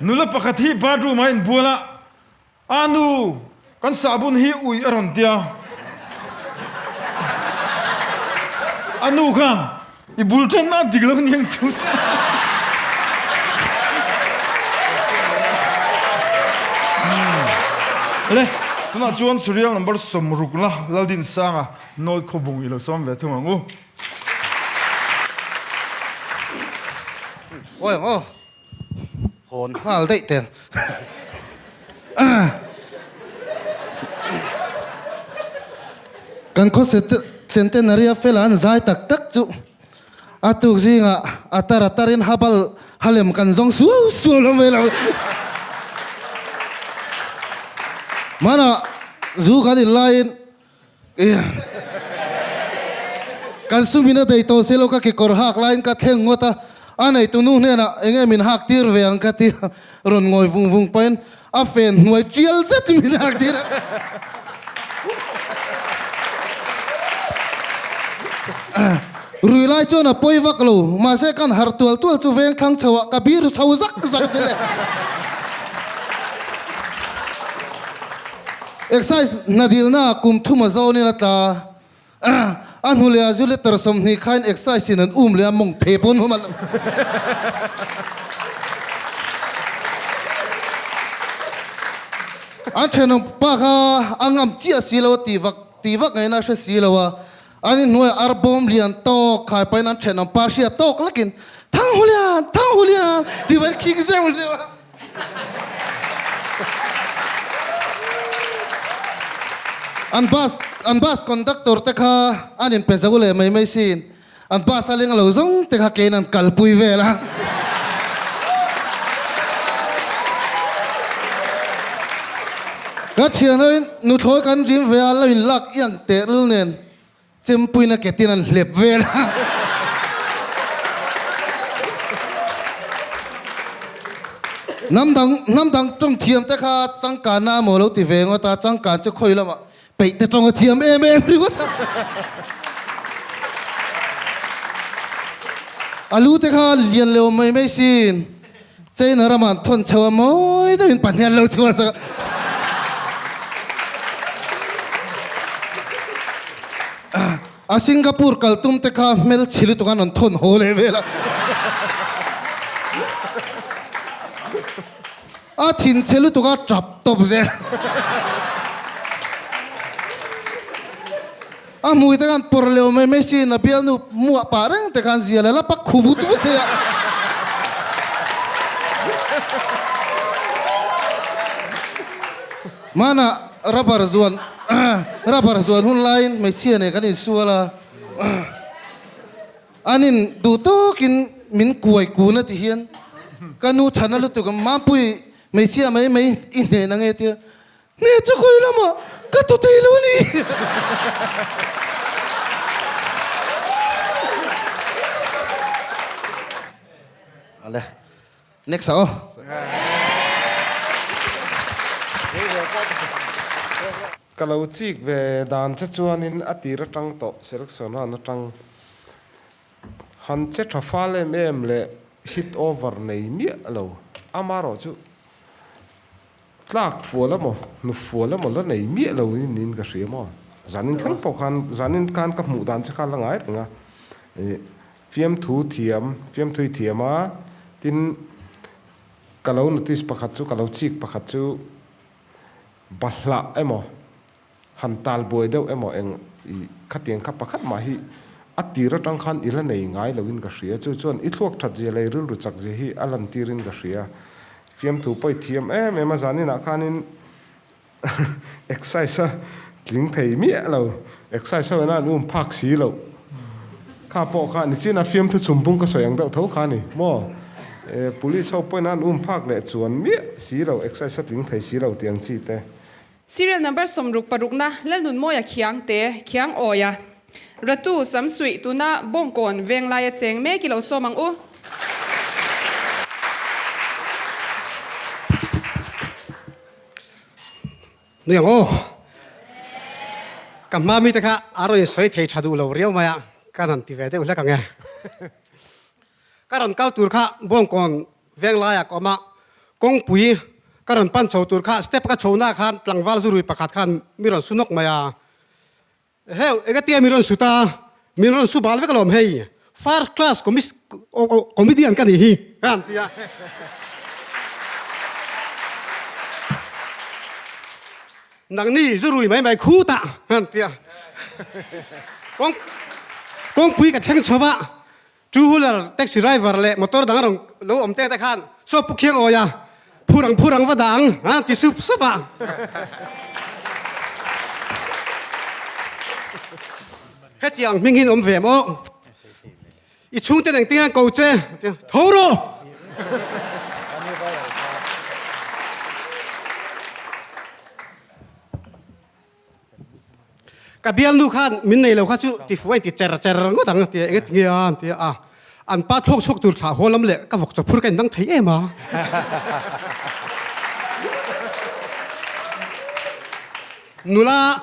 Nula pakhat hi bathroom ah inbual a, A nu, kan sahbun hi ui a rawn tia. A nu khan, I bul then a dik lo niang chu. Le, tunah chuan serial number 60 la Laldinsanga North Khawbung i lo sawm ve thung ang u. Awi ang aw. Hawn nghal daih teng. Kan khaw centenary a fela an zai tak tak chu a tuk zingah a tar a tarin habal halem kan zawng suau suau lo mai lo. Hmanah zu kan in laiin Kan sumin a dei tawh si lo ka kekawr hak laiin ka thleng ngawt a, a neitu nu hnenah eng nge min hak tir ve ang ka ti a, rawn ngawi vung vung pahin a fen hnuai tial zet min hak tir a. Rui lai chuan a pawi vak lo, mahse kan harh tual tual chu veng thlang chho ah ka bir chho zak zak che le. Excise hna dilna kum thum a zawnin a tla. A hnu leh ah zu letter 20 khain excise in an um leh a mawng phe pawn hum a lo. An thenawm pa kha a ngam chiah si lo a ti vak ti vak ngaihna a hre si lo a. An inhnuaiah ar bawm lian tawk khai pahin an thenawm pa hria tawk lakin Thanghulian! Thanghulian! ti pahin khing zeuh zeuh a. An bus an bus conductor te kha an inpe zo leh mai mai sin. An bus a leng lo zawng te kha keiin an kalpui vel a. Ka thianhoin nuthlawi kan rim ve a lo inlak iang tehlul nen Chempuina ketin an hlep vel a. Hnam dang hnam dang tawng thiam te kha changkanna amaw lo ti ve ngawt a, changkan chu khawi lamah peih te tawng a thiam em em ringawt a. A lu te kha lian leh awm mai mai sin. China ramah an thawn chho a mawi deuhin pahnih an lo chhuah sak a. A Singapore kal tum te kha hmel chhi lutuk an rawn thawn haw leh vel a. A thin chhe lutuk a tap tawp zel. A hmui te khan pawr leh awm mai mai sin a bialnu muah pah reng te khan zia leh la pak khu vut vut thei a. Hmanah rubber zuan rubber zuan hun laiin hmeichhia nen kan insual a, an in duh tawkin min kuai kun a ti hian ka nu thana lutuk a Mampui hmeichhia mai mai i hnen ange tia Nge chu khawi lamah ka tu thei lo a ni. Ale next ah aw. Ka lo chik ve dan che chuanin a tir atang tawh selection round atang han che tha fal em em leh hit over nei miah lo amarawh chu Tlak fual emaw, hnu fual emaw la nei miah lo in niin ka hria maw? Zanin thleng pawh khan, zanin khan ka hmuh dan che kha la ngai reng a. Ih, fiamthu thiam, fiamthui thiam a, tin ka lo notice pakhat chu, ka lo chik pakhat chu bahlah emaw, han tal buai deuh emaw eng ih khatiang kha pakhat mah hi a tir atang khan i la nei ngai loin ka hria. Chu chuan i thluak that zia leh i rilru chak zia hi a lantirin ka hria. Fiamthu pawh i thiam em em a, zaninah khanin exercise a tling thei miah lo, exercise ho ina an um phak si loh kha pawh kha nichin a fiamthu chhumbung ka sawi ang deuh tho kha a ni maw? Police ho pawhin an um phak leh chuan miah si lo, exercise a tling thei si lo tih ang chi te. Serial number 66 na Lalnunmawia Khiangte, Khiangawia, Ratu, Samsuih, tuna Bawngkawn Venglai a cheng mek i lo sawm ang u. Nui ang aw. Ka hma mite kha a rawn insawi thei tha duh lo riau mai a, ka rawn ti ve deuh hlek ang e. Ka rawn kal tur kha Bawngkawn Venglaiah ka awm a. Kawngpui ka rawn pan chho tur kha step ka chho na khan tlangval zurui pakhat khan mi rawn su nawk mai a. Heuh, engatia mi rawn su ta? Min rawn su bal vek alawm hei. First class comedian ka nih hi ka han ti a. Nangni zurui mai mai khutah ka han ti a. Kawngpui ka thleng chho a, Two wheeler, taxi driver leh motor dang rawn lo awm te te khan saw pu khiang awi a, phur ang phur ang va dah ang a ti sup sup a. Hetiang hming hi an awm ve maw? I chhungten engtin an ko che? Tho rawh! Ka bialnu khan min nei lo kha chu tifu a inti cher cher ngawt ang a ti a, enge tinge a an ti a, an pa thlawk chhuak tur thlah haw lam leh ka vawk chaw phur ka indang thei em a. Nula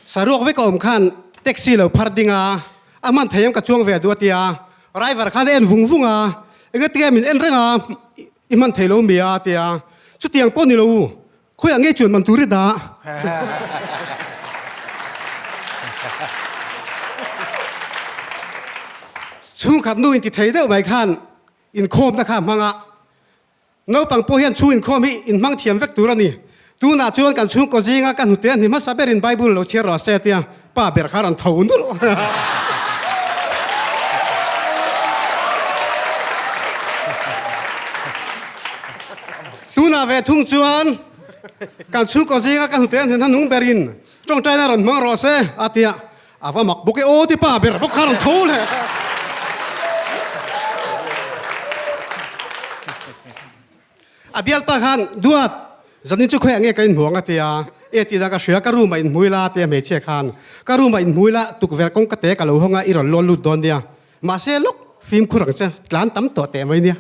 saruak vek a awm khan taxi lo phar ding a, a hman thei em ka chuang ve duh a ti a, driver khan a en vung vung a, enge tinge min en reng a, i hman thei lo mi a a ti a, chutiang pawh ni lo u, Khawiah nge chuan man tur i dah? Chhungkhat nu inti thei deuh mai khan inkhawmna kha a hmang a. Naupang pawh hian chhung inkhawm hi inhmang thiam vek tur a ni. Tunah chuan kan chhungkaw zinga ka hnute a hni hmasa berin Bible lo chhiar rawh se tia pa ber kha a rawn tho nulh. Tunah ve thung chuan kan chhungkaw zinga ka hnute an hnen hnung berin tawngtaina rawn hmang rawh se a ti a, a va mak bawk e aw ti pa ber bawk kha rawn tho leh. A bialpa khan duat zanin chu khawiah nge ka inhmuang a ti a, e tih dah ka hria ka room ah inhmui la a ti a hmeichhia khan ka room ah inhmui la tukverh kawngka te ka lo hawng a i rawn lawn lut dawn nia. Mahse lawk fimkhur ang che, tlan tam tawh teh mai nia.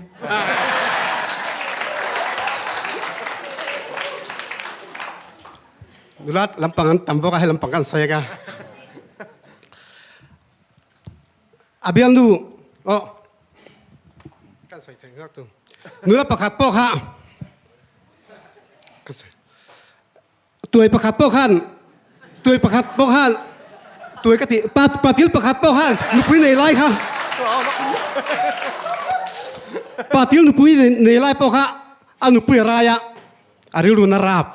Nula lampang an tam bawk a, he lampang kan sawi ang a. A bialnu, oh, kan sawi thei nghak tu. Nula pakhat pawh kha, kan sawi. Tuai pakhat pawh khan tuai pakhat pawh khan tuai ka ti pa patil pakhat pawh khan nupui nei lai kha patil nupui nei lai pawh kha a nupui a rai a a rilru na rap.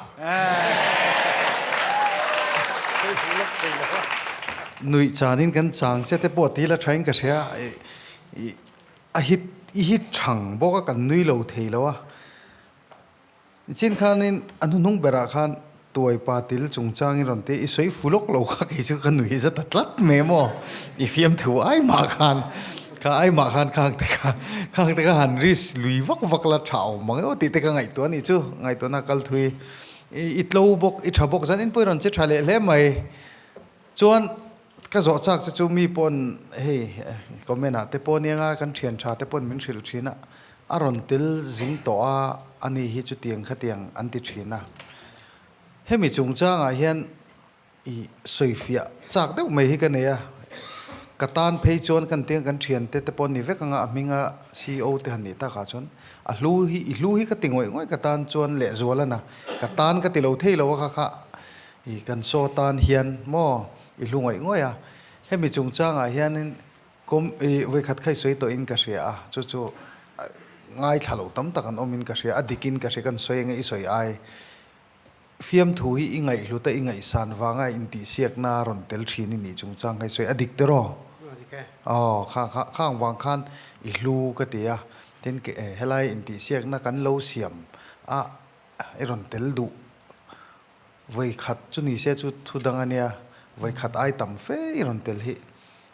Nuih chanin kan chang che te pawh ti la thain ka hria a hit i hit thang bawk a kan nui lo thei lo a. Nichin khanin a hnuhnung berah khan tuai pa til chungchangin rawn ti, i sawi fu lawk lo kha kei chu ka nui za ta tlat mai maw? I fiamthu ai mah khan, kha ai mah khan khang te kha, khang te kha han risk lui vak vak la tha awm ang emaw tih te ka ngaihtuah a nih chu, ngaihtuahna kal thui. I tlo bawk, i tha bawk zan in pawh i rawn che tha leh hle mai. Chuan ka zawh chak che chu mi pawn hei comment ah te pawh anianga kan thian tha te pawn min hrilh thin a, a rawn tel zing tawh a ani hi chutiang khatiang an ti thin a. Hemi chungchangah hian i sawifiah chak deuh mai hi ka nei a, ka tan phei chuan kan tiang kan thian te te pawh ni vek anga a hminga CEO te han nih takah chuan a hlu hi i hlu hi ka ti ngawih ngawih ka tan chuan lehzual a na, ka tan ka ti lo thei lo a kha kha. I kan saw tan hian maw i hlu ngawih ngawih a, hemi chungchangah hianin kawm i vawikhat kha i sawi tawhin ka hria a, chu chu ngaithla lo tam tak an awmin ka hria, a dikin ka hria kan sawi enge i sawi ai fiamthu hi i ngaihhlut a i ngaihsan vanga intihsiakna a rawn tel thin i nih chungchang kha i sawi a dik tiraw? Aw kha kha khang vang khan i hlu ka ti a, tin helai intihsiakna kan lo siam a i rawn tel duh. Vawi khat chu ni se chu thu dang a nia, vawi khat ai tam fe i rawn tel hi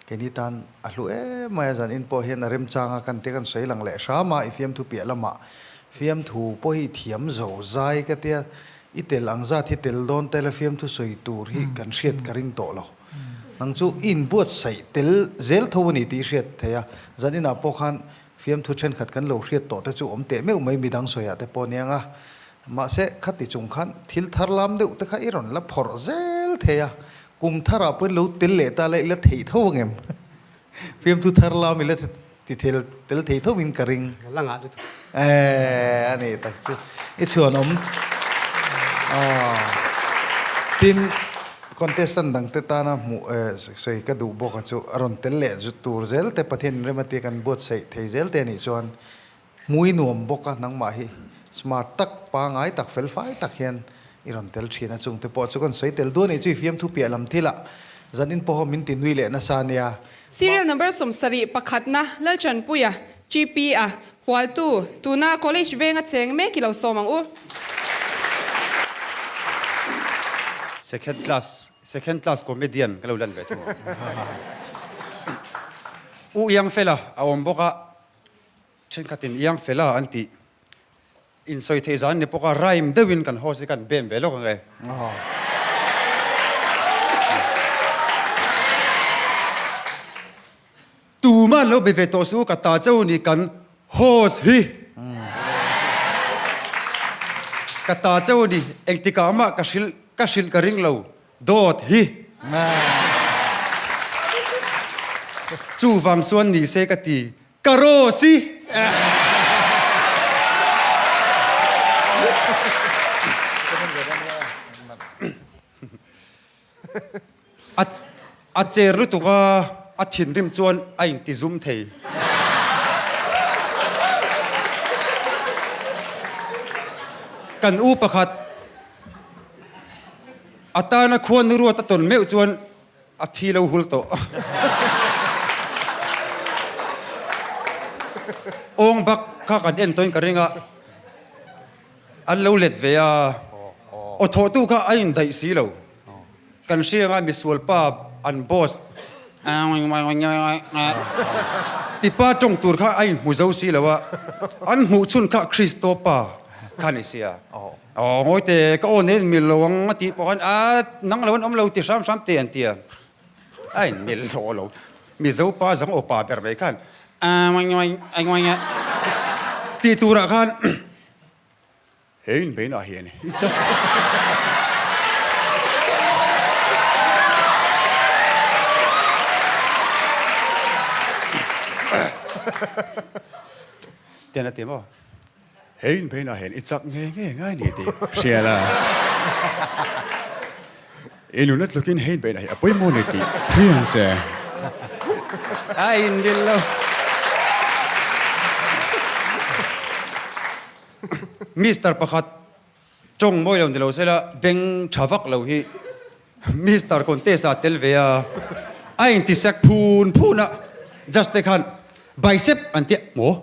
keini tan a hlu em mai a, zan in pawh hian a remchang a kan tia kan sawi lang leh hram a, i fiamthu piah lamah fiamthu pawh hi i thiam zo zai ka tia, i tel ang zat hi tel dawn tel a fiamthu sawi tur hi kan hriat ka ring tawh lo. Nang chu i inbuatsaih tel zel tho a ni tih i hriat thei a, zan inah pawh khan Fiamthu thenkhat kan lo hriat tawh te chu awm teh meuh mai midang sawiah te pawh aniang a. Mahse, khati chung khan thil thar lam deuh te kha i rawn la phawrh zel thei a, kum tharah pawhin lo tel leh ta la i la theih tho ang em? Fiamthu thar lam i la. Ti thil tel thei tho in ka ring. La ngah lutuk. Eh, a ni tak chu. I chhuan awm. Aw. Tin, contestant dang te tana hmuh eh sawi ka duh bawk a chu a rawn tel leh zut tur zel te Pathian in rem atia kan buatsaih thei zel te anih chuan hmui nuam bawk a nangmah hi smart tak pangai tak fel fai tak hian I rawn tel thin a, chungte pawh chu kan sawi tel duh a nih chu i fiamthu piah lam thil ah zan in pawh min ti nui leh nasa nia. Serial number 70 pakhatna Lalchanpuia, GP a, Hualtu, tuna College venga cheng mek i lo sawm ang u. Second class, second class comedian ka lo lan ve thung ang. U Iangfela a awm bawk a, thenkhatin Iangfela an tih. Insawi theih zan ni bawk a, rhyme deuhin kan host hi kan bem ve lawk ang e. Tuman lo be ve tawh suh u, ka ta cheu ni kan host hi. Ka ta cheu ni, engtikah mah ka hrilh ka hrilh ka ring lo, dawt hi. Chuvang chuan ni se ka ti, Ka Rose i! A cher lutuk a, a thinrim chuan a inti zum thei. Kan u pakhat a tana khuanu ruat a tawn meuh chuan A thi lo hul tawh. Awng bak kha kan en tawhin ka ring a, an lo let ve a, aw thawhtu kha a indaih si lo. Kan hria anga misual pa an boss tipa tawng tur kha a inhmu zo si lo a, an hmuh chhun kha Kristo pa kha a ni sia. Aw ngawi te ka aw nen mil lo ang a tih pawh khan a nang lo an awm lo ti hram hram te an ti a, a in mil hlawh lo. Mizo pa zawng aw pa ber mai khan a tih turah khan he inbeina hian i chak. Tian a ti maw? He inpheina hian i chak nge nge ngai ni tih hria la. I nuna tlukin he inpheina hi a pawimawh ni tih hria ang che. A inbil lo. Mister pakhat tawng mawi lo ni lo sela beng tha vak lo hi Mister contest ah tel ve a, a intisek phun phun a, judge te khan bicep an tia maw?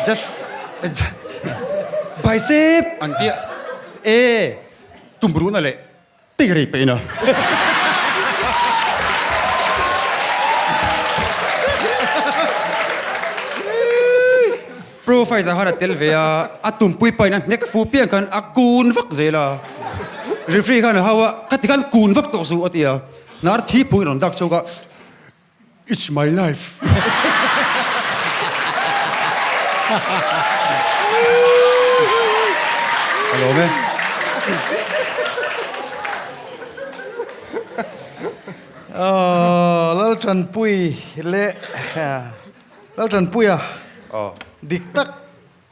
Judge bicep an tia e tumruhna leh Tih rei peih na. Pro fighter khan a tel ve a, a tumpui pain a hnek fu piang khan a kun vak zel a. Referee khan a hau a, Khati khan kun vak tawh suh a ti a. Hnar thi phung in rawn dak chhuak a. It's my life. Ka lawm e. Laltanpui leh Laltanpuia dik tak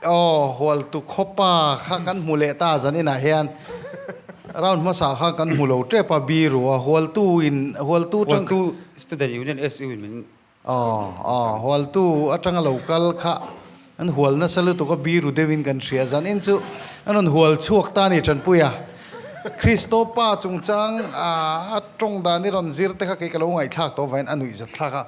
Aw, Hualtu khawpa kha kan hmu leh ta zan inah hian round hmasa kha kan hmu lo tep a, biru a, Hualtu in, Hualtu tang. Hualtu Student Union, SU in min Aw, aw, Hualtu atanga lo kal kha an hual nasa lutuk a, biru deuhin kan hria zan in chu an rawn hual chhuak ta a ni Tanpui a. Kristo pa chungchang a tawng dan i rawn zir te kha kei ka lo ngaihthlak tawh avangin a nuihzat thlak a.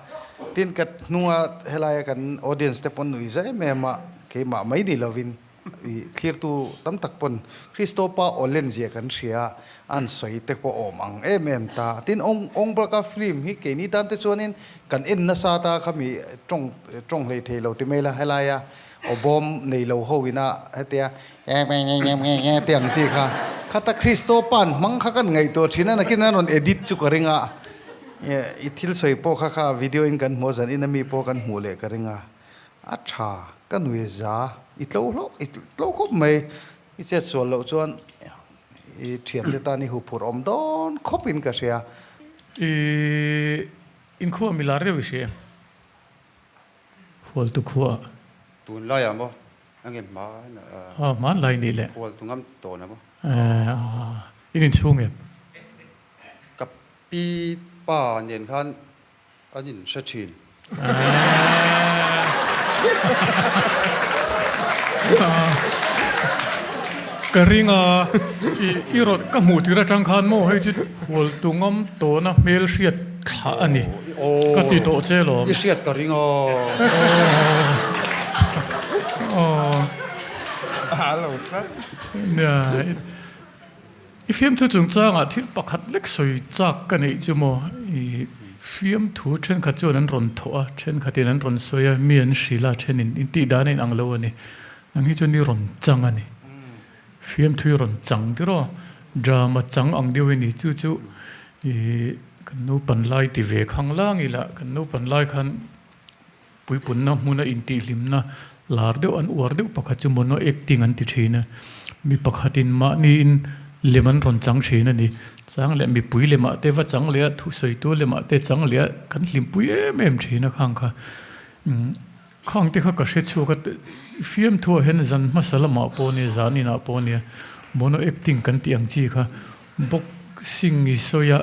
Tin, ka hnunga helaia kan audience te pawn nuih za em em a, keimah mai ni lovin i thlirtu tam tak pawn Kristo pa aw len zia kan hria a, an sawi te pawh awm ang em em ta. Tin, Ong Ong Braka film hi keini tan te chuanin kan en nasa ta khami tawng tawng hlei thei lo ti mai la, helaia aw bawm nei lo ho ina hetia nge te ang chi kha khata Kristo pa'n hmang kha kan ngaihtuah thin a, nakin an rawn edit chu ka ring a. I thil sawi pawh kha kha video in kan hmuh a, zan in ami pawh kan hmuh leh ka ring a. A tha, ka nui za, i tlo hlawk, i tlo khawp mai. I chet sual loh chuan i thiante tan i huphurh awm dawn khawpin ka hria. I inkhua mi lar deuh i hria em? Hualtu khua. Tunlai ah maw? A nge hman a. Aw hmanlai nih leh. Hualtu ngam tawn a maw? In inchhung em? Ka pi pa nen khan An in hre thin. Ka ring a, i rawn ka hmuh tir atang khan maw hei chu hualtu ngam tawna hmel hriat thlah a ni ka ti tawh che lawm. I hriat ka ring a. I fiamthu chungchangah thil pakhat lek sawi chak ka neih chu maw? I fiamthu thenkhat chuan an rawn thawh a, thenkhatin an rawn sawi a, mi an hrilh a, thenin intih dan a inang lo a ni. Nang hi chuan i rawn chang a ni. Fiamthu i rawn chang tiraw? Drama chang ang deuh i ni. Chu chu i kan naupan lai ti ve khang lang ila, kan naupan lai khan Puipunna hmuna intihhlimna lar deuh an uar deuh pakhat chu mono acting an ti thin a, mi pakhatin mahniin lem an rawn chang thin a ni. Chang leh mipui lemah te va chang leh a, thusawitu lemah te chang leh a, kan hlimpui em em thin a khang kha. Khang te kha ka hre chhuak a, fiamthuah hian zan hmasa lamah pawh nia, zan inah pawh nia mono acting kan tih ang chi kha boxing i sawi a,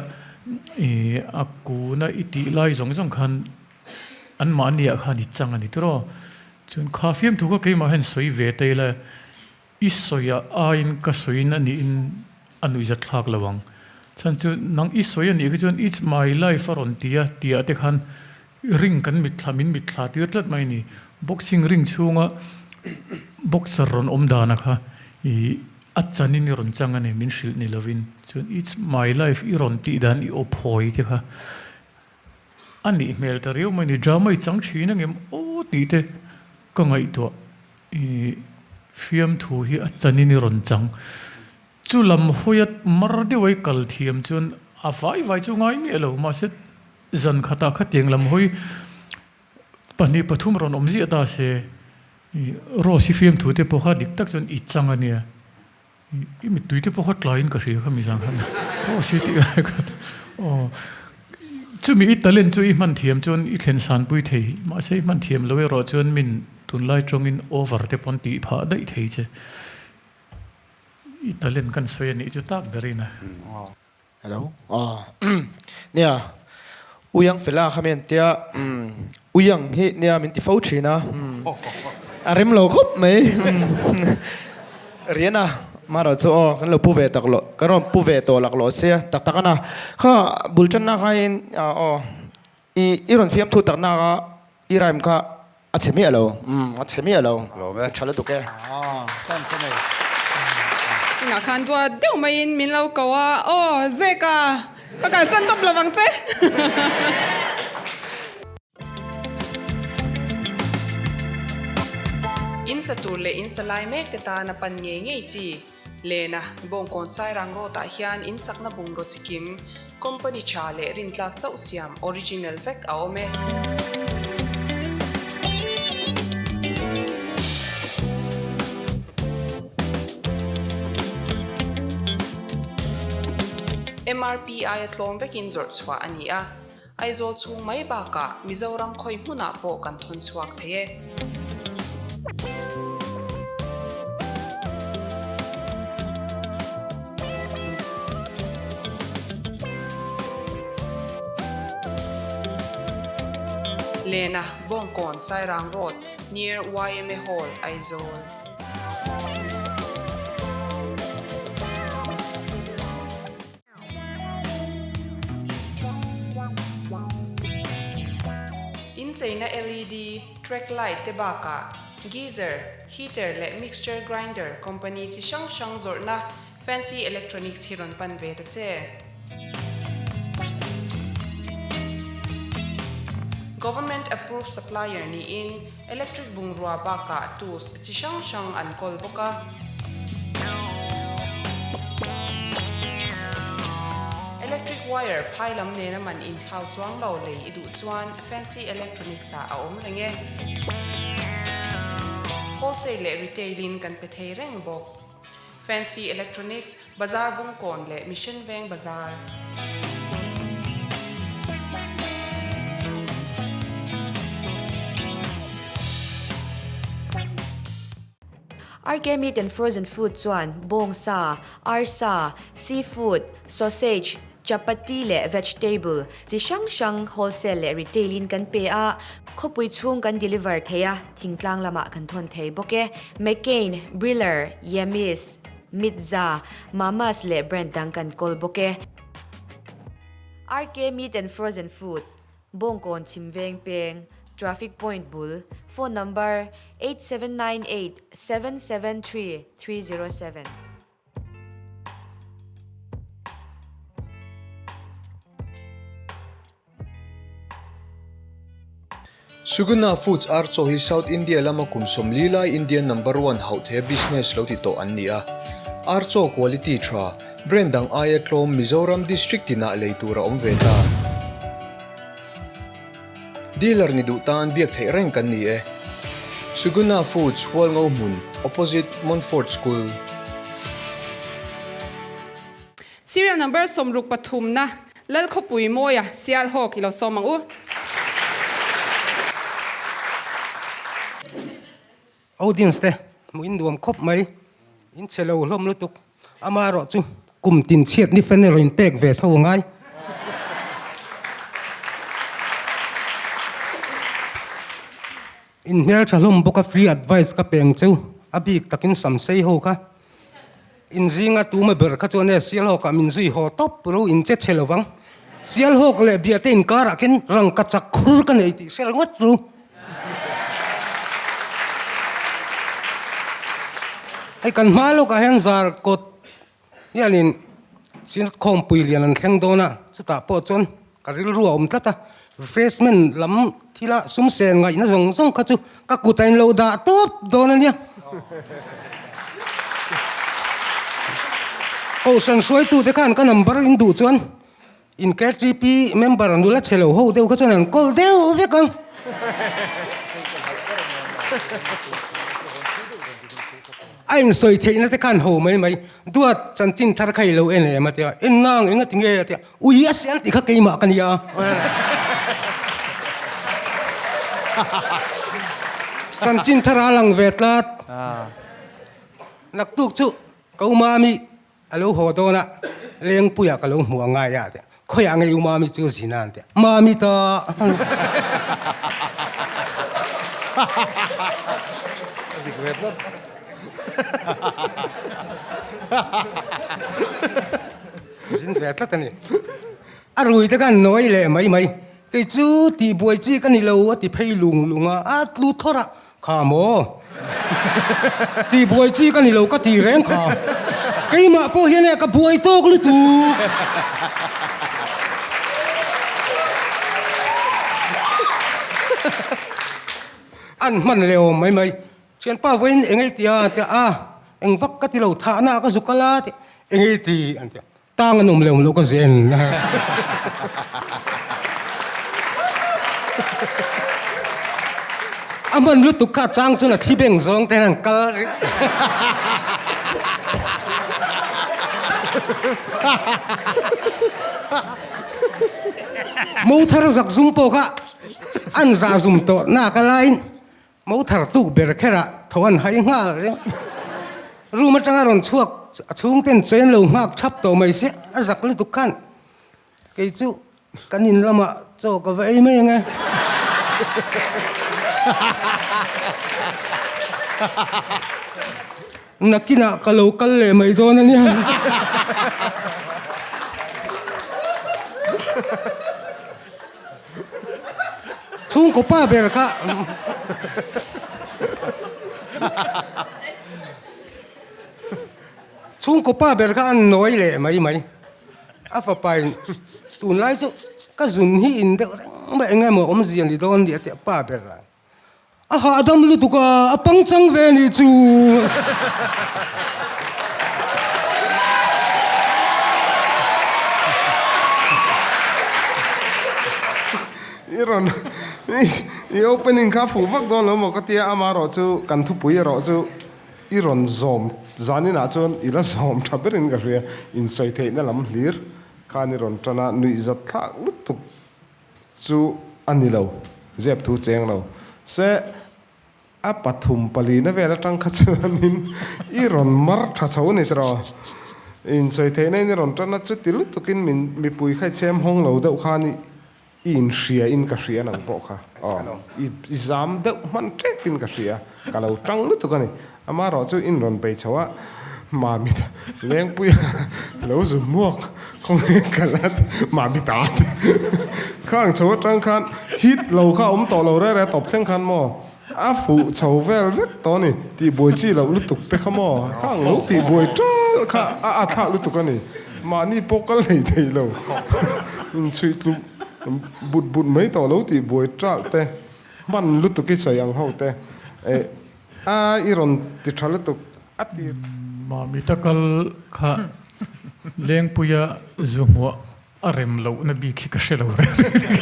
ih a kuna i tih lai zawng zawng khan An mahniah khan i chang a ni tiraw? Chuan kha fiamthu kha keimah hian sawi ve ta ila, i sawiah aiin ka sawiin a niin a nuihzat thlak lo ang. Chhan chu nang i sawi a nih khi chuan it's my life a rawn ti a, tihah te khan ring kan mitthla min mitthla tir tlat mai a ni. Boxing ring chhunga boxer rawn awm dana kha i a chanin i rawn chang a ni, min hrilh ni lovin. Chuan it's my life i rawn tih dan i aw phawi te kha A nih hmel ta riau mai ni, drama i chang thin angem aw tih te ka ngaihtuah i fiamthu hi a chanin i rawn chang. Chu lam hawia mar deuh a i kal thiam chuan a vai vai chu ngai miah lo mahse zan khatah khatiang lam hawi pahnih pathum rawn awm ziah ta se i Rose i fiamthu te pawh kha dik tak chuan i chang a nia. I mittui te pawh kha tlaiin ka hria kha mi zang khan aw si tih lai khan aw chumi i talent chu i hman thiam chuan i thlen san pui thei mahse i hman thiam lo erawh chuan min tunlai tawngin over te pawn tih phah daih thei che i talent kan sawi a nih chu tak berin a. Hello aw nia Uyang fela kha mi an tia Uyang hi nia min ti fo thin a a rem lo khawp mai Riana marawh chu aw kan lo pu ve tak loh kan rawn pu ve tawh lak lawh sia tak tak ana kha bul tanna khain aw i i rawn fiamthu takna kha i rhyme kha A chhe miah lo. Umm, a chhe miah lo. Lawm e. Tha lutuk e. Chance a nei. Chungah khan duat deuh maiin min lo ko a, Aw, Zeka, ka kalsan tawp lo vang che. In sa tur leh in sa lai mek te tan a pan ngei ngei chi. Lena, Bawngkawn Sairang Road ah hian in sakna bungraw chikim, company tha leh rintlak chauh siam original vek a awm e. MRP aia tlawm vekin zawrh chhuah a ni a. Aizawl chhung mai bakah Mizoram khawi hmunah pawh kan thawn chhuak thei e. Lena, Bawngkawn, Sairang Road, near yma Hall, Aizawl. Incheina LED, track light te bakah geyser, heater leh mixture grinder company chi hrang hrang zawrhna Fancy Electronics hi rawn pan ve ta che. Government approved supplier niin Electric bungrua bakah tools chi hrang hrang an kawl bawk a. Electric wire phai lam nena man inthlau chuang lo lei i duh chuan Fancy Electronics ah a awm reng e. Wholesale leh Retail in kan pe thei reng bawk. Fancy Electronics, Bazar Bungkawn leh Mission Veng Bazar. RK Meat and Frozen Food chuan bawngsa, arsa, seafood, sausage, chapati leh vegetable chi hrang hrang wholesale leh retail in kan pe a, khawpui chhung kan deliver thei a, thingtlang lamah kan thawn thei bawk e. McCain, Briller, Yemis, Mitza, Mamas leh brand dang kan kawl bawk e. RK Meat and Frozen Food, Bawngkawn Chhimveng Peng, Traffic Point bul, Phone number, 8798 773 307. Suguna Foods ar chaw hi South India lama kum 40 lai Indian number one hauh thei a business lo ti tawh an ni a. Ar chaw quality tha, brand dang aia tlawm Mizoram district tinah lei tur a awm ve ta. Dealer ni duh tan biak theih reng kan ni e. Suguna Foods Hualngo hmun, opposite Montfort School. Serial number 63 na Lalkhawpui Mawia Sialhawk i lo sawm ang u. Audience te hmuh in nuam khawp mai, in chhe lo hlawm lutuk. Amaherawh chu kum tin chhiat ni fan erawh in pek ve tho angai. In hmeltha hlawm bawk a free advice ka peng cheu, a bik takin sam sei ho kha. In zinga tuma ber kha chuan e Sialhawkah min zui haw tawp ro in che chhe lovang. Sialhawk leh Biate inkarah khin rangka chak khur ka nei tih hre ringawt ru. Hei kan hma lawkah hian zar kawt hianin Synod khawmpui lian an thleng dawn a, chutah pawh chuan ka rilru a awm tlat a, refreshment lam thila sum sen ngaihna zawng zawng kha chu ka kut a inlo dah tawp dawn a nia. Kohhran hruaitute khan ka number in duh chuan In KTP member nula chhe lo ho deuh kha chuan an kawl deuh vek ang. A insawi theihna te khan ho mai mai. Duat chanchin thar kha i lo en em a tia. En nang eng a ti nge a tia. Ui a sial tih kha keimah ka nia. Chanchin thar a lang ve tlat. Naktuk chu ka u mami A lo haw dawn a, Lengpuiah ka lo hmu a ngai a tia. Khawiah ngei u Mami chu zin a an tia. Mami ta! A dik ve tlat. Zin ve tlat a ni. A rui te khan nawi leh mai mai. Kei chu tihbuai chi ka ni lo a ti phei lung lung a, a tlu thawr a. Kha maw? Ti buai chi ka ni lo ka ti reng kha. Keimah pawh hian e ka buai tawk lutuk. An hman leh awm mai mai. Thianpa vawiin eng ei tia an tia a, eng vak ka ti lo thahna ka zuk ala ti eng ei ti an tia. Tang an awm leh awm loh ka zen. A hman lutuk kha chang chuan a thi beng zawng ten an kal rih. Mo thar zak zum pawh kha an zah zum tawh nak a laiin Mo thar tuk ber kherah tho an hai nghal reng. Room atanga rawn chhuak a chhungten chain lo nghak thap tawh mai se a zak lutuk khan kei chu kan in lamah chaw ka va ei mai ang e. Nakinah ka lo kal leh mai dawn a nia. Chhungkaw pa ber kha Chhungkaw pa ber kha an nawi leh mai mai. A fapa in tunlai chu ka zun hi in deuh reng mai eng emaw awmzia ni dawn ni a ti a pa ber a. A hahdam lutuk a, a pangchang ve nih chu. I rawn I opening kha fuh vak dawn lo maw ka tia, amaherawh chu kan thupui erawh chu i rawn zawm zaninah chuan i la zawm tha berin ka hria, insawi theihna lam hlir khan i rawn tan a, nuihzat thlak lutuk chu a ni lo, zep thu cheng lo se. A pathum palina vel atang kha chuanin i rawn mar tha chho a ni tiraw? Insawi theihna in i rawn tan a, chuti lutukin min mipui kha i chhem hawng lo deuh khan i inhria in ka hria nang pawh kha. Aw, i zam deuh hman tep in ka hria, ka lo tang lutuk a ni. Amaherawh chu in rawn bei chho a, Mamit Lengpuia lo zu hmuak khawnge ka la ti, Mamit a ti. Khang chho atang khan hit lo kha awm tawh lo rere tawp thleng khan maw a fuh chho vel vek tawh a ni, tih buai chi loh lutuk te kha maw khang lo tih buai tal kha a a thlak lutuk a ni. Mahni pawh kal hlei thei lo inchhuih tluk but but mai tawh lo tih buai tal te hman lutuk i sawi ang ho te eh. A i rawn ti tha lutuk a ti. Mami ta kal kha Lengpuia zu hmuah a rem lohna bik hi ka hre lo reng reng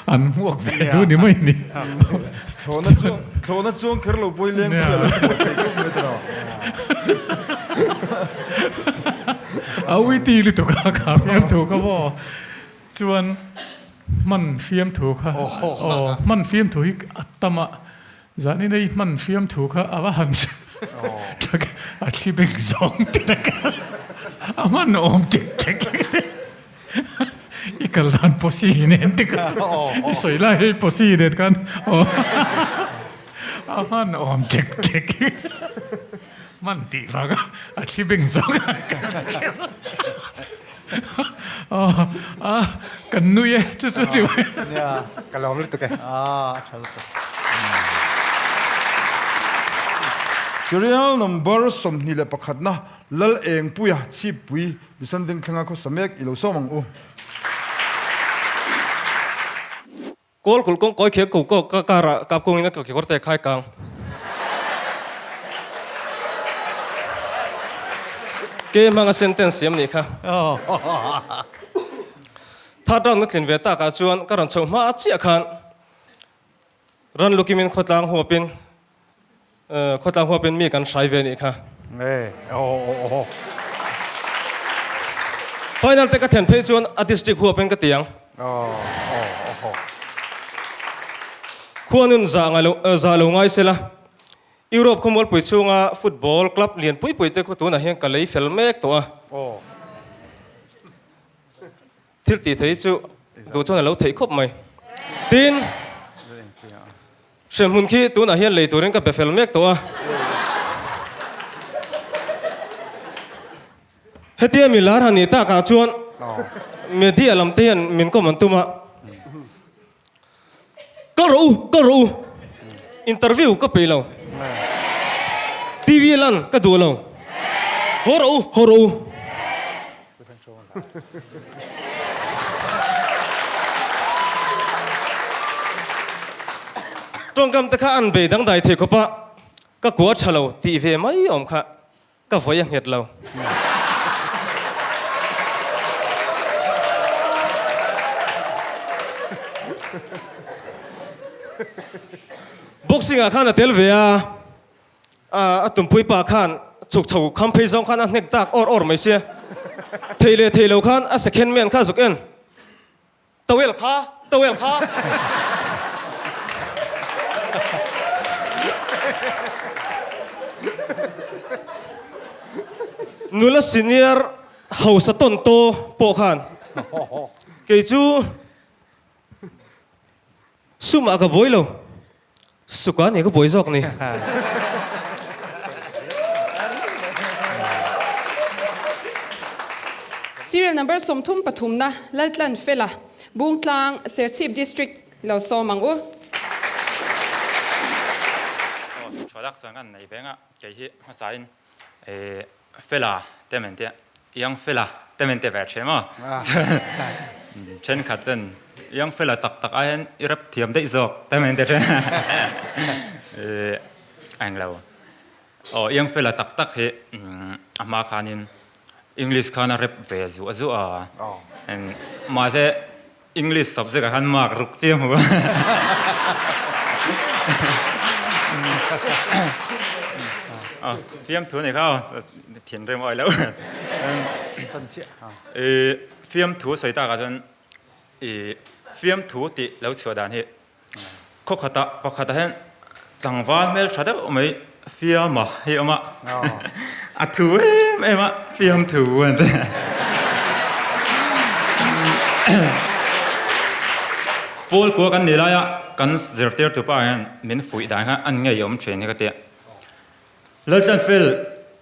an hmuak ve duh ni mai ni. Thlawhna chuang thlawhna chuang kher lo pawh hi Lengpuia lo hmuah theih khawp mai tiraw. A uiti lutuk a kha fiamthu ka maw chuan hman fiamthu kha aw hman fiamthu hi a tam a Zanin ei hman fiamthu kha a va han ṭhak a thli beng zawng te tak a hman awm ṭek ṭek i kal dan posi nen te kha i sawi lai hei posi nen khan a hman awm ṭek ṭek hman tih vang a thli beng zawng a A kan nui e chu chu ti mai. Nia ka lawm lutuk e. A tha lutuk. Serial number 21 na Lal Engpuia Chhippui Mission Vengthlenga khawsa mek i lo sawm ang u. Kawl kulh kawng kawi khiak ko ko ka kar ah kap kung in a ka kekawr te khai kang. Ke hmang a sentence siam nih kha. Third round ka tlin ve tak ah chuan ka rawn chhoh hma chiah khan ran lukim in khawtlang huap in khawtlang huap in mi kan hrai ve nih kha. Final te ka then phei chuan a district huap in ka ti ang. Khuanun za ngai lo za lo ngai sela Europe khawmualpui chhunga football club lian pui pui te khu tunah hian ka lei fel mek tawh a. Thil tih thei chu duh chuan a lo theih khawp mai. Tin, hremhmun khi tunah hian lei turin ka be fel mek tawh a. Hetia mi lar han nih takah chuan media lam te hian min kawm an tum a, Kal rawh u, kal rawh u, interview ka peih lo, TV lan ka duh lo, haw rawh u, haw rawh u. Tawngkam te kha an bei dangdai thei khawp a, ka kua tha lo tih ve mai awm kha. Ka vawi a nghet lo. Boxing ah khan a tel ve a, a tumpui pa khan chhuk chho kham phei zawng khan a hnek dak awr awr mai sia. Thei leh thei lo khan a second man kha zuk en. Towel kha, towel kha. Nula senior hausa tawn taw pawh khan kei chu sumah ka buai lo, suka nih ka buai zawk ni. Serial number 30 pathumna Laltlan Fela, Bungtlang, Serchhip District lo sawm ang u. Aw, Chhuadak chuan kan nei veng a, kei hi hmasain Fela te men te, Young Fela te men te ve thin maw? Thenkhat chuan Young Fela tak tak ai hian i rap thiam daih zawk te men te thin. A englo. Aw, Young Fela tak tak hi a hma khanin English khan a rap ve zuah zuah a. Mahse. English subject ah khan mark ruk chiang hu a. Fiamthu ni kha aw thinrim awi loh. Fiamthu sawi tak ah chuan fiamthu tih lo chhuah dan hi Khaw khatah pakhatah hian tlangval hmel tha deuh mai fiama hi a awm a, a thu em em a, fiam thu an ti. Pawl kua kan nih laia kan zirtirtu pa hian min fuih dan kha an ngeiawm thin hi ka ti a. Laltlanfel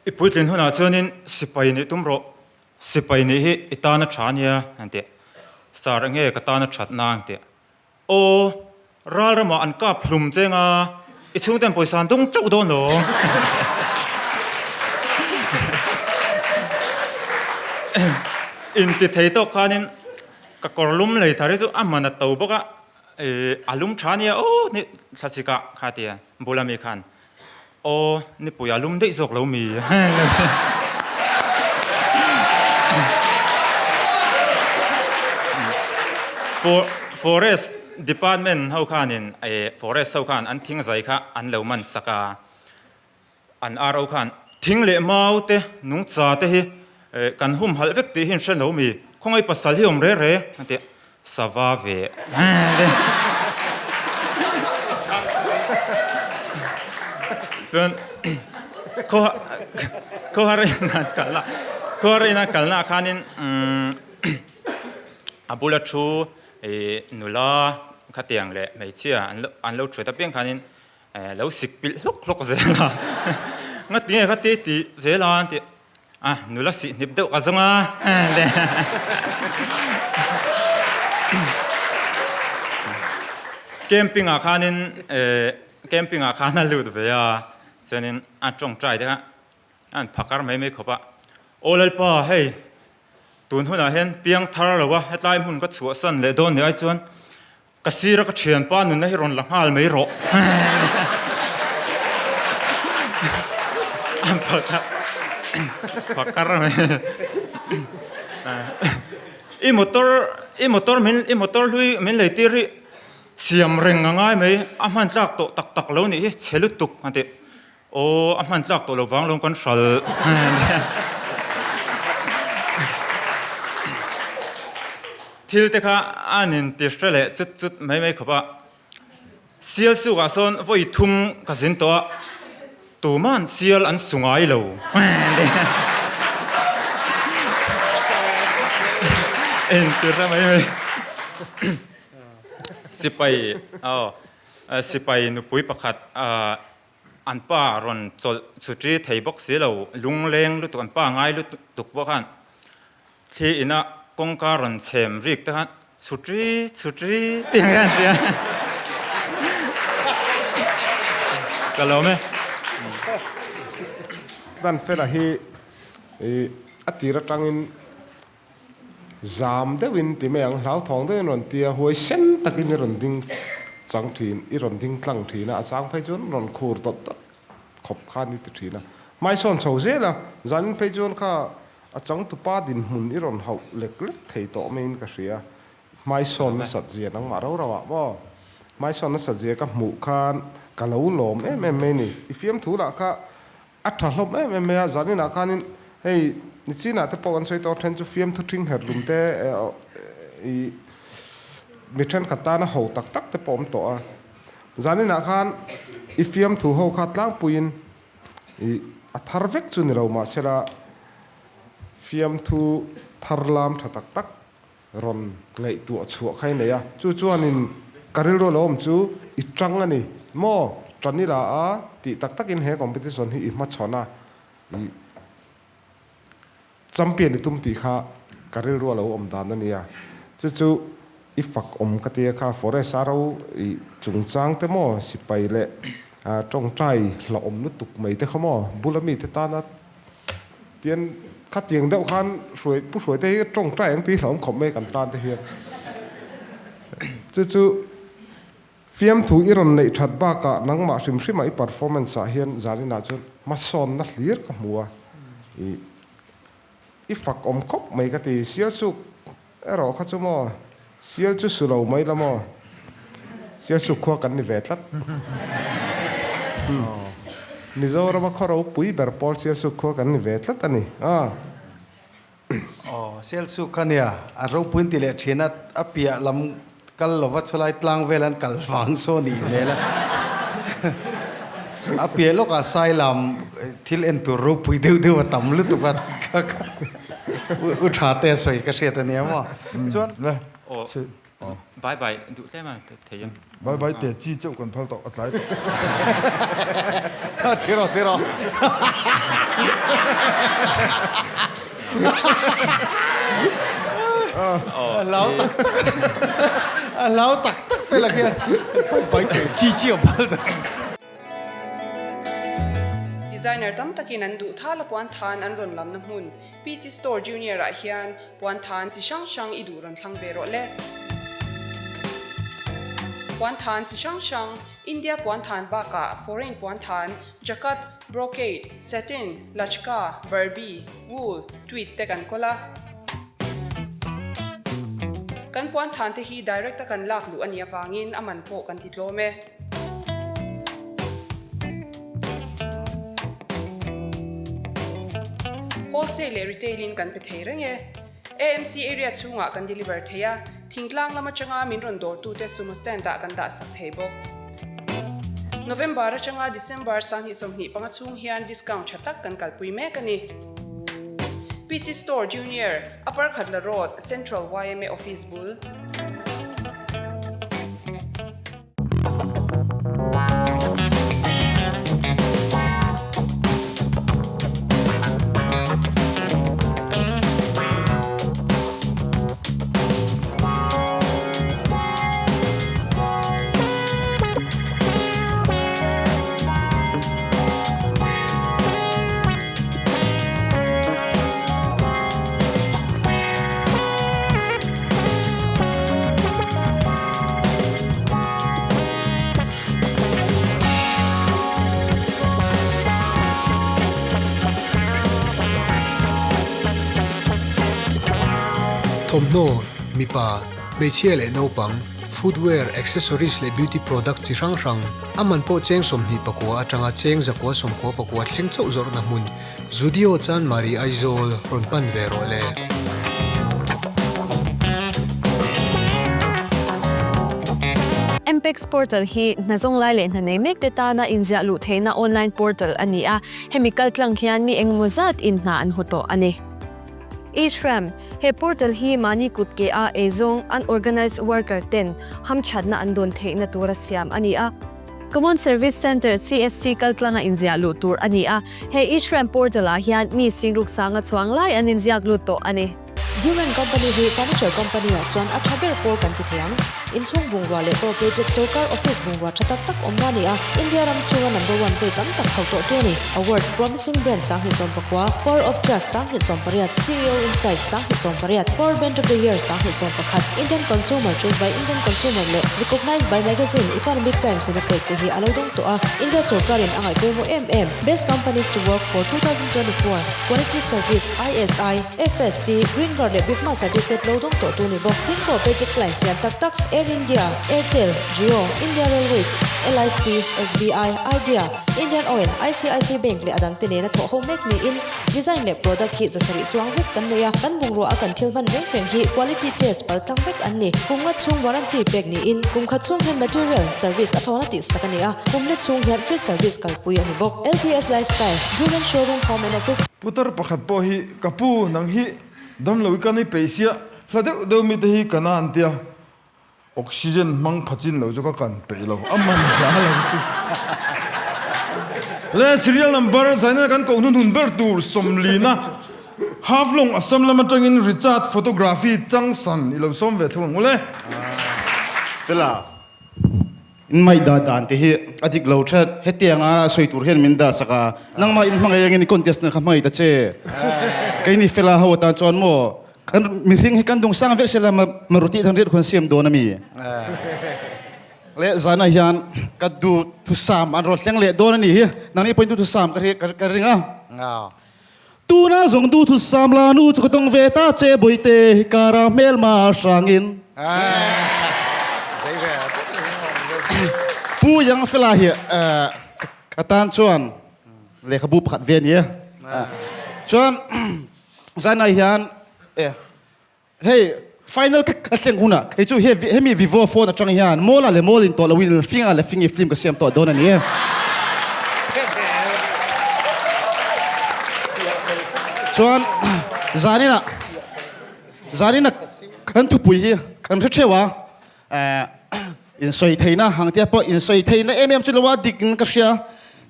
i puitlin hunah chuanin sipai nih tum rawh, sipai nih hi i tana tha ania an ti a, sar enge ka tana thatna an ti a. Aw, ral ramah an kap hlum cheng a, i chhungten pawisa an dawng teuh dawn lo. Inti thei tawk khanin ka kawr lum lei thar hi chu a hman a to bawk a, a lum tha ania aw ni thlasik ah kha tia bula mi khan Aw, nipui a lum daih zawk lo mi. Forest department ho khanin forest ho khan an thing zai kha an lo man sak a, an RO khan thing leh mau te nungcha te hi kan humhalh vek tih hi an hre lo mi, khawngaih pasal hi awm re re a ti a. Sava ve Chuan khawhar ina kalna khawhar ina kalna khanin a bula thu nula khatiang leh hmeichhia an lo thuat apiang khanin lo sik pilh hlawk hlawk zel a ngatinge kha ti tih zel a an ti. A nula sih hnip deuh ka zawng a. Camping ah khanin camping ah khan a lut ve a, chuanin a tawngtai te kha a han phakar mai mai khawp a. Aw Lalpa hei tun hunah hian piang thar lo a hetlai hmun ka chhuahsan leh dawn ni ai chuan Ka sira ka thianpa nunna hi rawn la nghal mai rawh. An phakar mai. I motor i motor min i motor hlui min lei tir hi siam reng a ngai mai a hman tlak tawh tak tak lo nih hi chhe lutuk a ti. Aw, a hman tlak tawh lo vang lo kan hral. Thil te kha an inti hre leh chut chut mai mai khawp a. Sial sukah sawn vawi thum ka zin tawh a, tuma'n sial an su ngai lo. Inti hre mai mai. Sipai, aw, sipai nupui pakhat An pa rawn chawlh chhutri thei bawk si lo, lungleng lutuk, an pa ngai lutuk pawh khan thli ina kawngka rawn chhem rik te khan chhutri chhutri tih ang hian an hria. Ka lawm e. Dan Fela hi a tir atangin Zam deuhin ti mai ang, hlauthawng deuhin rawn ti a, huai sen takin i rawn ding chang thin, i rawn ding tlang thin a, a chang phei chuan rawn khur dawt dawt khawp khan i ti thin a. Hmaisawn chho zel a, zanin phei chuan kha a changtupa dinhmun i rawn hauh lek lek thei tawh maiin ka hria. Hmaisawn nasat zia nangmah rau rau ah maw? Hmaisawn nasat zia ka hmuh khan ka lo lawm em em mai ni. I fiamthu lah kha A tha hlawm em em mai a, zaninah khanin hei nichinah te pawh kan sawi tawh a, then chu fiamthu thing her lum te ih mi thenkhat tana ho tak tak te pawh awm tawh a. Zaninah khan i fiamthu ho kha tlangpuiin ih a thar vek chu ni lo mahsela fiamthu thar lam tha tak tak rawn ngaihtuah chhuah kha i nei a, chu chuanin ka rilru lo awm chu i tang a ni maw? Tan i la a tih tak takin he competition hi i hmachhawn a, i champion i tum tih kha ka rilru a lo awm dan a nia, chu chu i fak awm ka tia kha forest a ro i chungchang te maw sipai leh tawngtai hlauhawm lutuk mai te kha maw bula mite tana Tian khatiang deuh khan hruai pu hruai te hi tawngtai ang tih hlauhawm khawp mai kan tan te hian. Chu chu fiamthu i rawn neih that bakah nangmah hrim hrimah i performance ah hian zaninah chuan hmasawnna hlir ka hmu a, i i fak awm khawp mai ka ti. Sialsuk erawh kha chu maw. Sial chu su lo mai la maw? Sial su khua kan ni ve tlat. Mizorama khaw ropui ber pawl sial su khua kan ni ve tlat a ni. Aw, sial su kha nia, a ropuiin ti leh thin a, a piah lam kal lova chulai tlang vel an kal vang saw nih hmel a. A piah lawkah sai lam thil en tur ropui deuh deuh a tam lutuk a, u tha te a sawi ka hriat a nia maw. Chuan. Aw, bye bye duh tlem a thei em? Bye bye te chi chauh kan phal tawh a tlai tawh. Thi rawh thi rawh. A hlau tak tak a hlau tak tak fel a khian bye bye te chi chi a phal tawh. Designer tam takin an duh thal a puan than an rawn lamna hmun PC Store Junior ah hian puan than chi hrang hrang i duh rawn thlang ve rawh le. Puan than chi hrang hrang, India puan than bakah foreign puan than, jacquard, brocade, satin, lachka, barbie, wool, tweed te kan kawl a. Kan puan than te hi direct a kan lak luh a nih avangin a man pawh kan ti tlawm e. Wholesale leh retail in kan pe thei reng e. AMC area chhungah kan deliver thei a, thingtlang lam atanga min rawn dawrtute sumo stand ah kan dah sak thei bawk. November atanga December 2025 chhung hian discount tha tak kan kalpui mek a ni. PC Store Junior, Upper Khatla Road, Central yma Office bul. Thawmhnaw, mipa, hmeichhia leh naupang, footwear, accessories leh beauty product chi hrang hrang, a man pawh cheng 24 atanga cheng zakua 99 thleng chauh zawrhna hmun Zudio Chanmari Aizawl rawn pan ve rawh le. MPEX portal hi hna zawng lai leh hna nei mek te tana inziah luh theihna online portal a ni a, hemi kaltlang hian mi engemaw zat in hna an hmu tawh a ni. E-Shram, He portal hi mahni kut ke a eizawng unorganized worker ten hamthatna an dawn theihna tura siam a ni a. Common Service Centre, CSC, kaltlanga inziah luh tur a ni a, he E-Shram portal ah hian mi singruk sanga chuang lai an inziak lut tawh a ni. Duran Company hi furniture company ah chuan a tha ber pawl kan ti thei ang. Inchhung bungrua leh corporated sorkar office bungrua tha tak tak awmna a ni a, India ram chhunga number one vei tam tak hauh tawhtu a ni. Award, Promising Brand 2019, Power of Trust 2018, CEO Insight 2018, Power Brand of the Year 2021, Indian Consumer Choice by Indian Consumer leh Recognized by Magazine Economic Times in a pek te hi a lo dawng tawh a, India sorkarin a ngaih pawimawh em em. Best Companies to Work for 2024, Quality Service, ISI, FSC, Green Guard leh Bifma Certificate lo dawng tawhtu ni bawk. Tin corporate clients lian tak tak Air India, Airtel, Jio, India Railways, LIC, SBI, Idea, Indian Oil, ICIC Bank leh a dangte nena thawh ho mek niin design leh product hi zasarih chuang zet kan nei a, kan bungrua a kan thil hman reng reng hi quality test pal tlang vek an ni. Kum nga chhung warranty pek niin kum khat chhung hian material, service a thawna tih sak a ni a, kum let chhung hian free service kalpui a ni bawk. LPS Lifestyle, Durand Showroom Home and Office. Putar pakhat pawh hi ka pu nang hi damlo i kan i peih sia, hla deuh deuh mite hi ka na an tia. Oxygen hmang phachin lo chu ka kan peih lo, a man hla lo chu. Le serial number zaina kan koh hnun hun ber tur sawmlina Haflong Assam lam atangin Richard photography changsan i lo sawm ve thung ang u le. Fela, in mai da dan te hi a dik lo that, hetianga sawi tur hian min dah sak a, nangmah in hmangaih angin i contest na kha hmangaih ta che. Keini Fela ho atan chuan maw Kan mihring hi kan dung sang vek sela maruti than riat khon siam dawn ami. Le zana hian ka du thusam an ro hleng leh dawn ani hi. Nang ni point du thusam ka ka ring a. Tuna zong du thusam la nu chu ka tong ve ta che boite kara hmel ma hrangin. Pu Yang Fela hi ka tan chuan lehkhabu pakhat ve a ni. Chuan zanah hian Hei final ka ka thleng hunah hei chu he hemi Vivo phone atang hian mall ah leh mall in tawh lo in fing ah leh fing in film ka siam tawh dawn a ni e. Chuan zanin ah zanin ah kan thupui hi kan hre theuh a eh insawi theihna ang tia pawh insawi theihna em em chu lo a dik in ka hria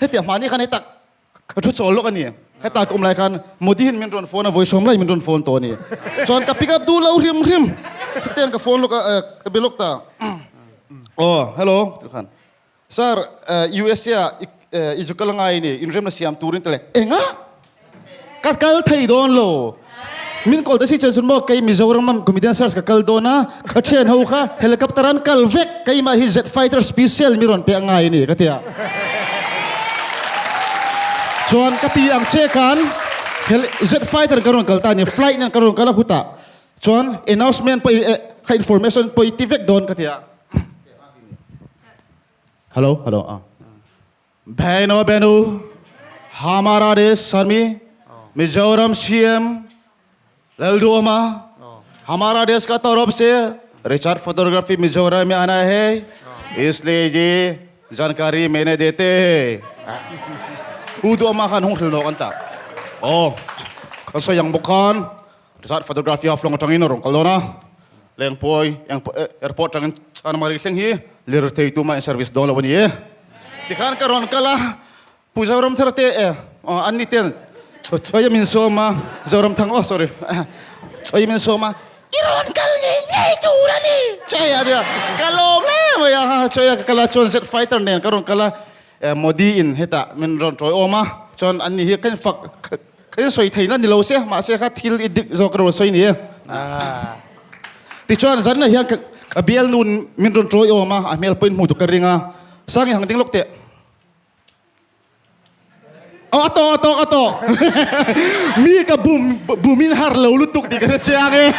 hetiang mahni khan heta Ka thu chawl lawk a ni. Heta ka awm lai khan Modi hian min rawn phone a, vawi sawm lai min rawn phone tawh a ni. Chuan ka pick up duh lo hrim hrim. Hetiang ka phone lawk a, ka be lawk ta. Aw, hello ti khan. Sir, USA ah i zu kal angai a ni, inremna siam turin ta le. Enga? Ka kal thei dawn lo. Min call ta si chuan chun maw kei Mizoram a comedian search ka kal dawn a, ka thian ho kha helicopter an kal vek, keimah hi jet fighter special mi rawn pe angai a ni ka ti a. Chuan ka ti ang che khan jet fighter ka rawn kal ta a ni, flight nen ka rawn kal a hutah chuan announcement pawh i kha information pawh i ti vek dawn ka ti a. Hello, hello, ah. Bheno Benu, Hamara Desh Sarmi, Mizoram CM, Lalduhoma, हमारा देश का तरफ से Richard photography Mizoram में आना है इसलिए ये जानकारी मैंने देते हैं U Duhoma khan hung hril nawk an ta aw kan sawi ang bawk khan Richard photography a flong atangin a rawn kal dawn a Lengpui airport atangin Chanmari thleng hi lirthei tuma in service dawn lo a ni e. Tikhan ka rawn kal a, Pu Zoramthar te e an ni ten Chawia min sawm a, Zoramthang aw sorry Chawia min sawm a, i rawn kal ngei ngei tur a ni Chawia a nia, ka lawm hle mai a, Chawia ka kal a chuan Jet fighter nen ka rawn kal a, Modi in hetah min rawn tawiawm a, chuan an ni hi ka infak Ka in sawi theihna ni lo se, mahse kha thil i dik zawk ro sawi ni e. Tichuan zanah hian ka bialnu min rawn tawi awm a, a hmel pawhin hmuh tur ka ring a. Sangi hang ding lawk teh. Aw a tawk a tawk a tawk. Mi ka bum bumin har lo lutuk tih ka hre chiang e.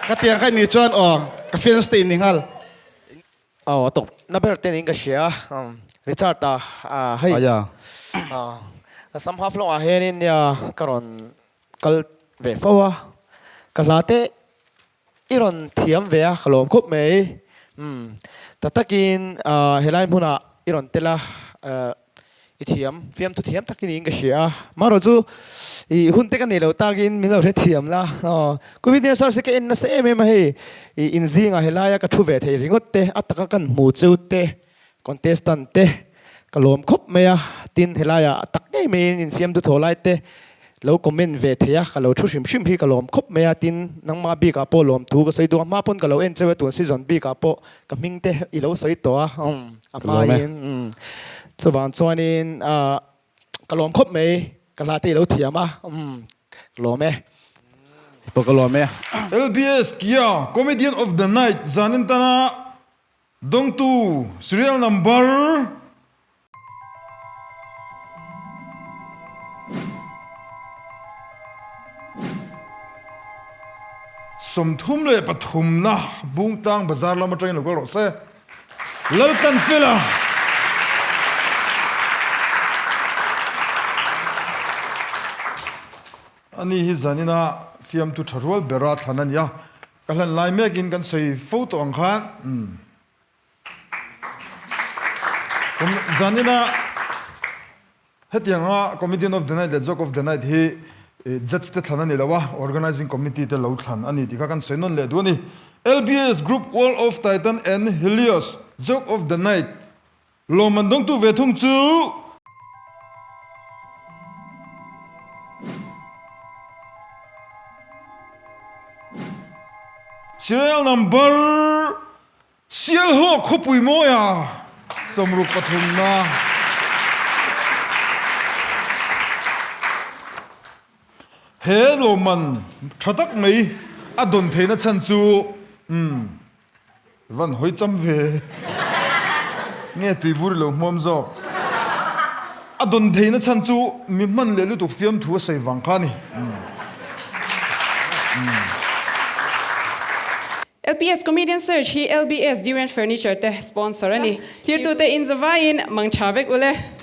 Ka tiang kha ni chuan aw ka fans te in ni nghal. Aw a tawp na ber te niin ka hria Richard a hei Assam Haflong ah hianin nia ka rawn kal ve fo a ka hla te i rawn thiam ve a ka lawm khawp mai umm ta takin helai hmunah i rawn tel a. I thiam, fiamthu thiam tak i niin ka hria a, marawh chu i hun te ka nei lo takin min lo hrethiam la, aw Covid hian sir ka en nasa em em a hei, i inzingah helaia ka thu ve thei ringawt te, a taka kan hmu cheu te, contestant te ka lawm khawp mai a, tin helaiah a tak ngei maiin infiamthu thaw lai te lo comment ve thei a, ka lo thu hrim hrim hi ka lawm khawp mai a, tin nangmah bikah pawh lawmthu ka sawi duh a, hma pawn ka lo en cheu a tun season bikah pawh Ka hming te i lo sawi tawh a, a hmaiin chuvang chuanin ka lawm khawp mai, ka hla te i lo thiam a, ka lawm e. Pawh ka lawm e. LBS Kia Comedian of the Night zan entana dawngtu serial number. 33 na Bungtlang Bazar lam atangin lo kal rawh se. Laltanfela. Ani hi zanina fiamtu tha rual bera thlan a ni a, ka hlan lai mekin kan sawi fo tawh ang khan. Zanina hetianga Comedian of the Night leh Joke of the Night hi Judge te thlan a ni lo a, Organising Committee te lo thlan a ni tih kha kan sawi nawn leh duh a ni. LBS Group World of Titan and Helios Joke of the Night lawmman dawngtu ve thung chu Serial Number Sialhawk khawpui mawia 63na he lawmman tha tak mai a dawn theihna chhan chu umm van hawi cham ve nge tuibur i lo hmuam zawk a dawn theihna chhan chu mi hman leh lutuk fiamthu a sawi vang kha a ni. LPS Comedian Search hi LBS Durian Furniture te sponsor a ni. Thirtute in zavaiin mang tha vek ule.